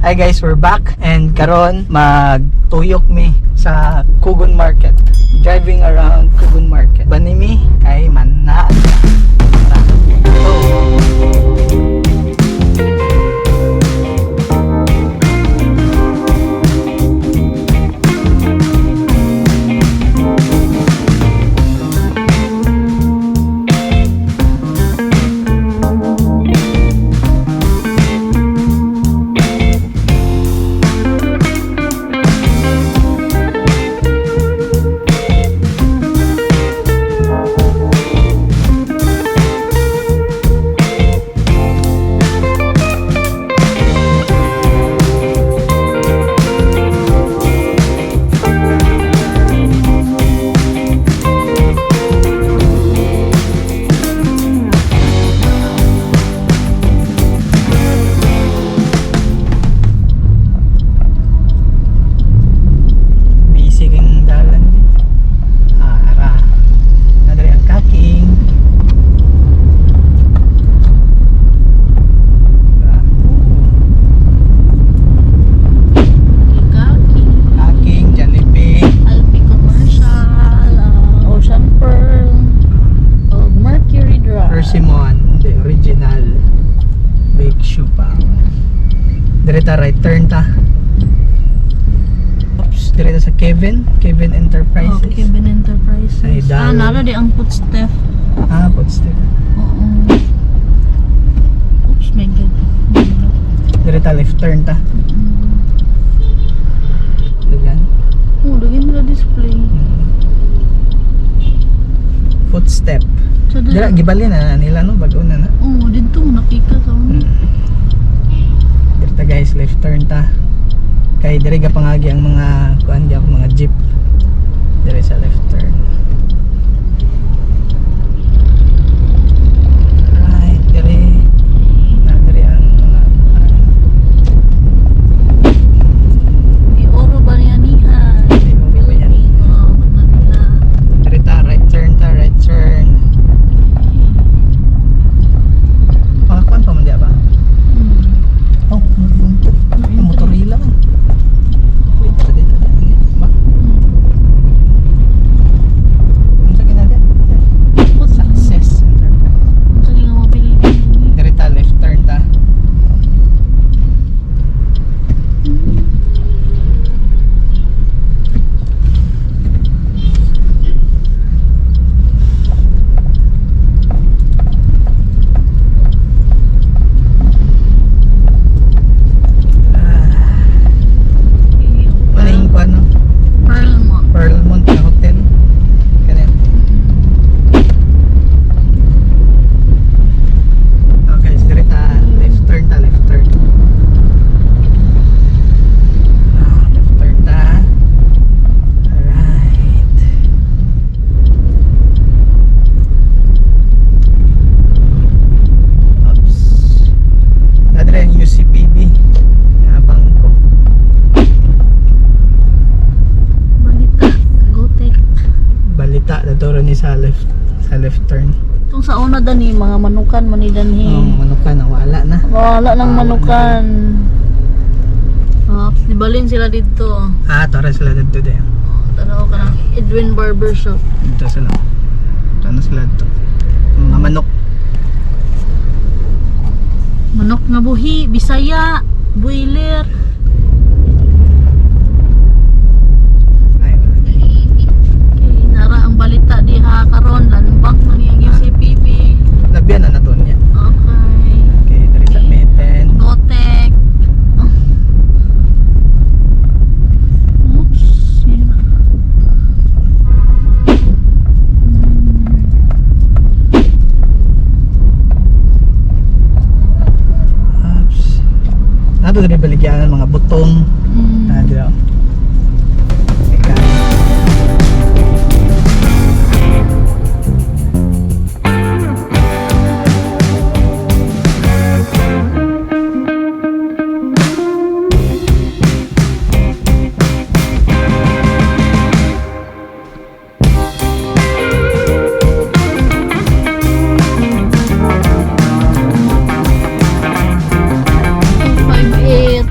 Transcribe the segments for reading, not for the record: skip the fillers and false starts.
Hi guys, we're back and karon magtuyok mi sa Cogon Market. Driving around Cogon Market. Bani mi kay mana. Tara. Go. Busy kang dalan. Ah, ara. Nadari ang kaking. Ara. Kaki, Kaking, Jollibee. Alpi Commercial, Ocean Pearl, o Mercury Drive. Persimmon, the original bake shoe pa. Direta right turn ta. Oops, direta sa Kevin Enterprises. Oh, Kevin Enterprises. Ay, Ah, dami. Nara di ang footstep. Ah, footstep. Oo. Oops, my God. Direta left turn ta. Dagan. Oh, lagyan nila display. Footstep. So, Dira gibalin na nila, no, bago na na. Oh, dito nakita sa una. Direta guys, left turn ta. Kay dire ga pangagi ang mga kuan gyud mga jeep. Dire sa left turn. Right, dire. Na dire ang mga kuan. Oro ba niya niya? Oro Building. Oh, nila. Dire ta, right turn ta, right turn. Mga kuan pa man diya ba? Oh, yung motorila man. Wait, dito dito dito. Ba? Unsa gina diya? Success Enterprise. Sa nga mga building. Dire ta, left turn ta. Wala yung kuan, no? Pearlmont. Pearlmont na hotel. Kani. Okay, so dire ta, left turn ta, left turn. Ah, left turn ta. Alright. Oops. Nadre ang UCPB na bangko. Balita. Gotek. Balita na ni sa left turn. Itong sa una dani, mga manukan man ni danhi. Oh, manukan na wala na. Wala nang Ah, wala. Manukan. Ah, dibalin sila dito. Ah, tara sila dito din. Tanaw ka ng Edwin Barbershop. Dito sila. Dito na sila dito. Mga manok. Manok nga buhi, Bisaya, Builer. Ay, wala na. Okay, nara ang balita diha karon landbank man niyang UCPB. Labyan na nato niya. Okay. Okay, diri sa Meten. Gotek. Oops. Yun na. Oops. Nato diri baligyan mga butong. Ah, diri. Ika. 5'8".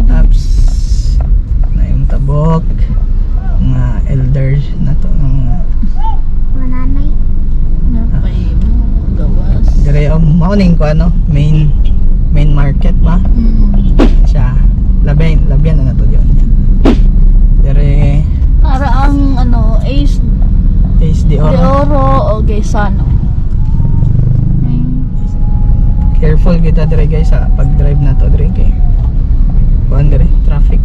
Taps na yung tabok mga elders na to, mga Mga nanay. Napay mo gawas. Dire, oh, mao ning ko ano, main main market ba siya. Labian labian na nato diyon. Dire. Para ang ano, Ace Ace de de Oro. Oro o Gaisano. Careful kita dire, guys, sa pag-drive na to dire kay kuan dire, traffic,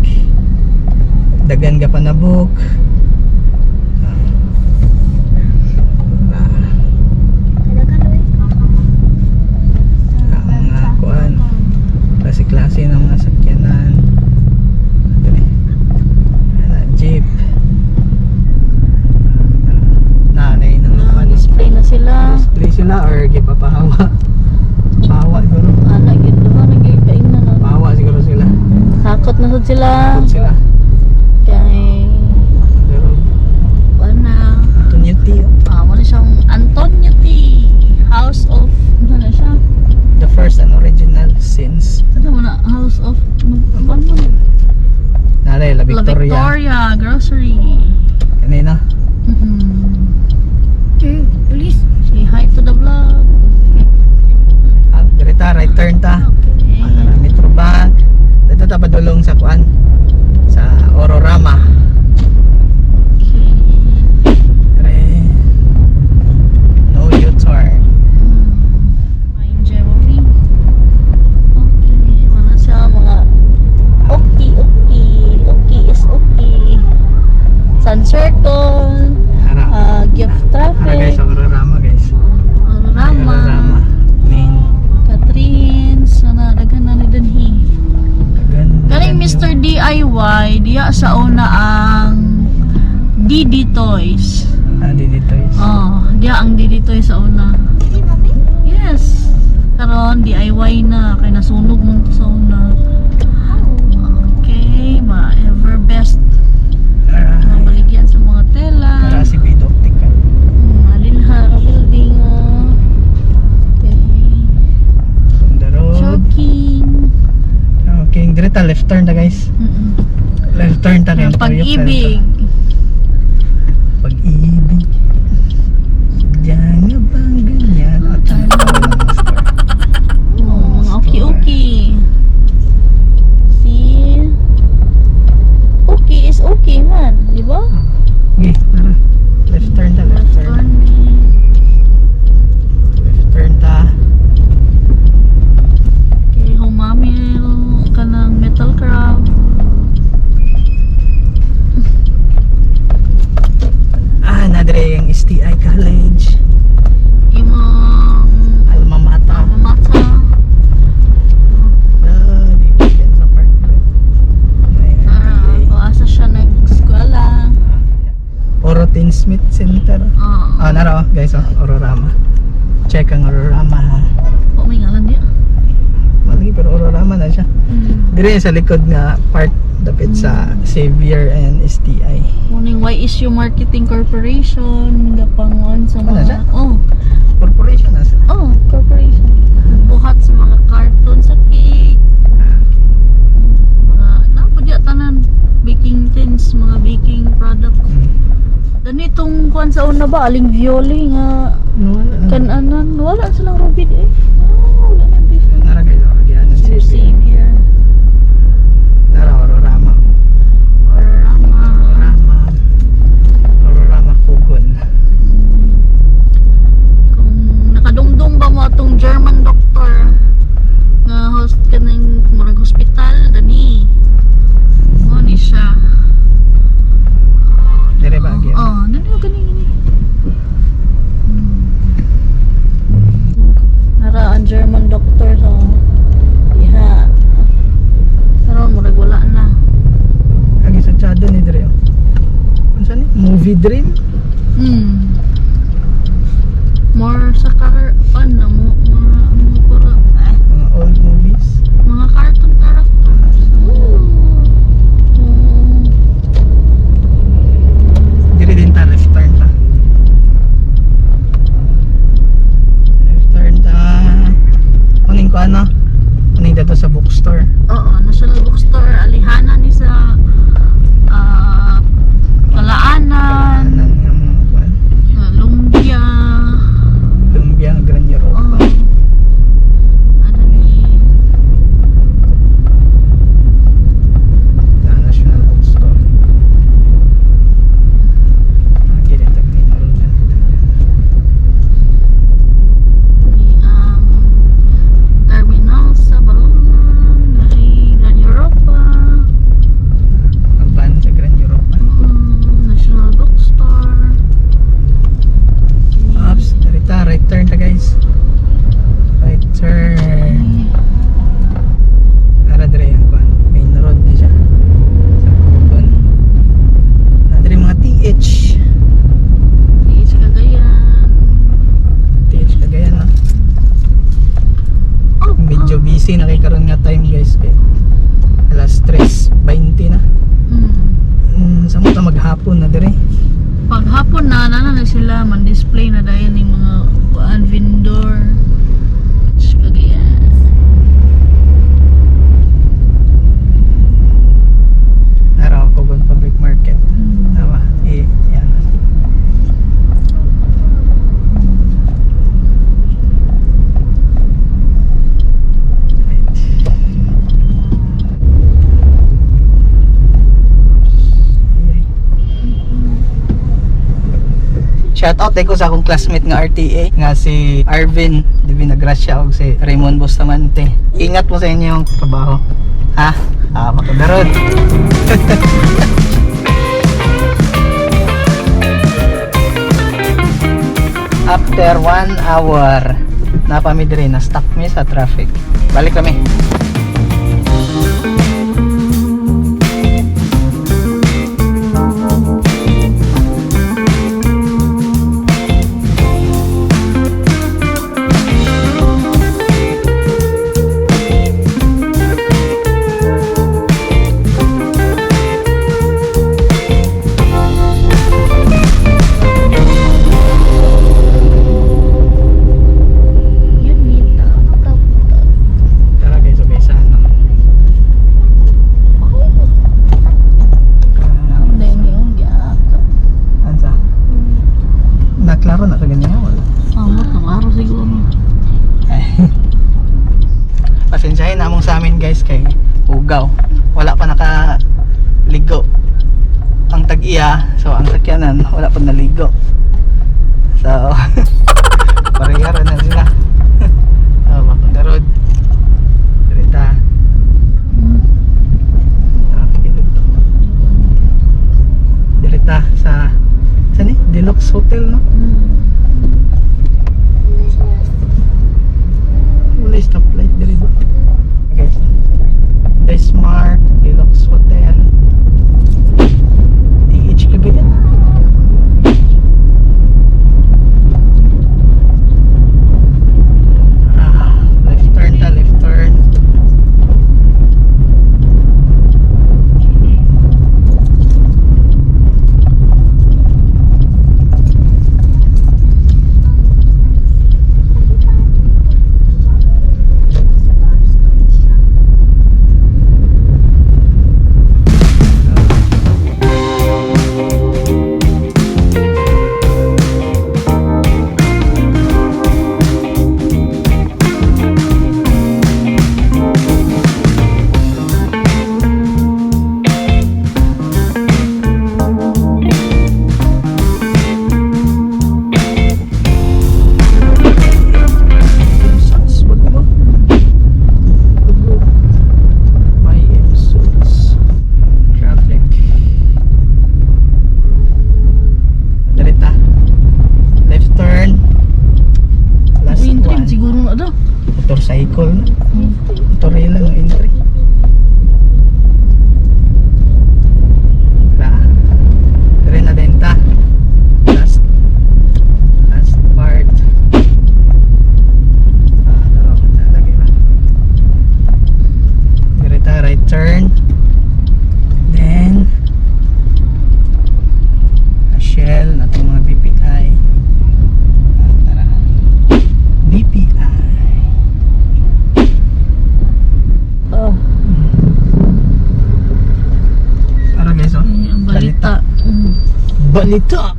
dagan ka pa na book. Ah, Kadagan oy. ah, mga kuan, klase-klase ng mga sakyanan dire. Ana, jeep. Ah, nanay ng Na kuan. display na sila. Display sila or gipapahawa pahawa siguro. Ana gyud duha na gyud kaingnan na. Pahawa siguro sila. Takot na sad sila. Takot sila. Kay Pero wala. Antonio T, oh. Ah, wala siyang Antonio T. House of ano na siya? The first and original since Ano mo na House of ano ano? Nare, La La Victoria. Victoria Grocery. Kanina. Police. Say hi to the vlog. Ah, dire ta, right turn ta. Okay. Ano na, Metro Bank. Dito ta padulong sa kuan, sa Ororama. Okay. Dire. No U-turn. Fine jewelry. Okay, wala siya mga okay is okay. Sun Circle, Ara. Gift Ara, guys, Traffic, Ororama, guys. Rama, Ororama. Main. Catherine's, ana daghan na ni dinhi. Dagan. Kaning Mr. DIY, diya sa una ang DD Toys. Ah, dito is. Oh, diya ang DD Toys sa una. Hindi, mami. Yes. Karon DIY na kay nasunog man to sa una. Okay, ma ever best Ara. mga baligyan sa mga tela. Ara si Bid Optical. Alinha ka building, oh. Okay. On the road. Shocking. Okay, dire ta left turn ta, guys. Left turn ta kay Ang pag-ibig. Pag-ibig. Sadya nga bang ganyan? At ang mga store. Oh, mga okay-okay. See? Okay is okay man, di ba? Okay, tara. Left turn ta, left Left turn. turn. Left turn ta. Okay, humamil ka ng metal crab. Ah, nadre yung STI College. Imong Alma Mater. Mata. Ah, dito yan sa park. May Ah, RTA. o asa siya nag-eskwela. Orotin Smith Center. Ah, Ah, naro guys, oh, Ororama. Check ang Ororama ha. oh, may ngalan niya. Malaki pero Ororama na siya. Dire sa likod nga part dapit sa Xavier and STI. Morning, YSU Marketing Corporation, gapangon sa Ano mga siya? Oh, Corporation na sila. oh, corporation. Buhat sa mga carton sa cake. Mga napo diya tanan baking tins, mga baking products. Danitong kuan sa una ba aling viole nga No, wala na. kananan wala silang rubid eh. Oh, wala na dito. Nara guys, oh, gianan Sir Xavier. Xavier. Nara Ororama. Orama. Ororama. Ororama Kugon. Kung nakadungdong ba mo atong German doctor nga host kaning murag hospital dani. Mo ni siya. Dire ba gyud? Oh, dani gani gani. Nara ang German doctor sa diha. Karon murag wala na. Agi sa Chado ni dire oh. Unsa ni? Movie Dream? More sa car ano mo mga mo para eh, Mga old movies. mga cartoon characters. Oh. Dire din ta, left turn ta. Left turn ta. Bookstore. Oo, National Bookstore. Alihana ni sa Kalaanan, Kalaanan nga mga kuan. Lumbia. Lumbia nga Grand Europa. Oh. Ano ni? Na National Bookstore. Gilid tag main road na. Ni ang terminal sa Balongan, ay Grand Europa, Ang van sa Grand Europa. National Bookstore. Oops, darita, right turn ta, guys. Right turn. Ara dire ang kuan, main road ni siya. Sa Pugon. Na dire mga TH. TH Cagayan. TH Cagayan, no. Oh, Medyo busy na kay karon nga time, guys, kay alas 3:20 na. Sa ta maghapon na dire. Paghapon na, nana na sila, man-display na dayon yung mga kuan vendor. TH Cagayan. Nara Pugon Public Market. Tama. Eh, yan. Right. Ay. Shout out ko sa akong classmate nga RTA nga si Arvin Divina Gracia ug si Raymond Bustamante. Ingat mo sa inyong trabaho. Ha? Ah, makadarod. After one hour, napami diri na stuck mi sa traffic. Balik kami. Yun, nita. Tara guys, okay sa ano. Ang dahil yung giato. Ansa? Naklaro na kaganyan wala. Amot ng araw siguro. Pasensyahin namong sa amin, guys, kay ugaw. Wala pa nakaligo ang tag-iya. So ang sakyanan wala pa naligo. So parehara na sila. So back on the road. Direta. Traffic dito. Direta sa ni? Deluxe Hotel, no? Wala stoplight diri ba? Okay. Desmark Deluxe Hotel. TH Cagayan. Ah, left turn ta, left turn. Suits, wag mo. Dugo. May suits. Traffic. Direta. Left turn. Last Entry one. siguro na daw. Motorcycle na. Motorela no entry. Ra. Dire na denta. Last last part. Ah, tara, lalagay ba? Direta right turn. Then a Shell na itong mga BPI. Ah, tara. BPI. Salita.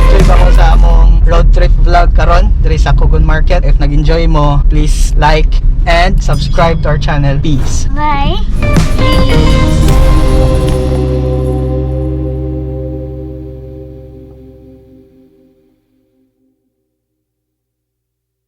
Enjoy ba mo sa among road trip vlog karon diri sa Kugon Market? If nag-enjoy mo, please like and subscribe to our channel. Peace. Bye. Peace.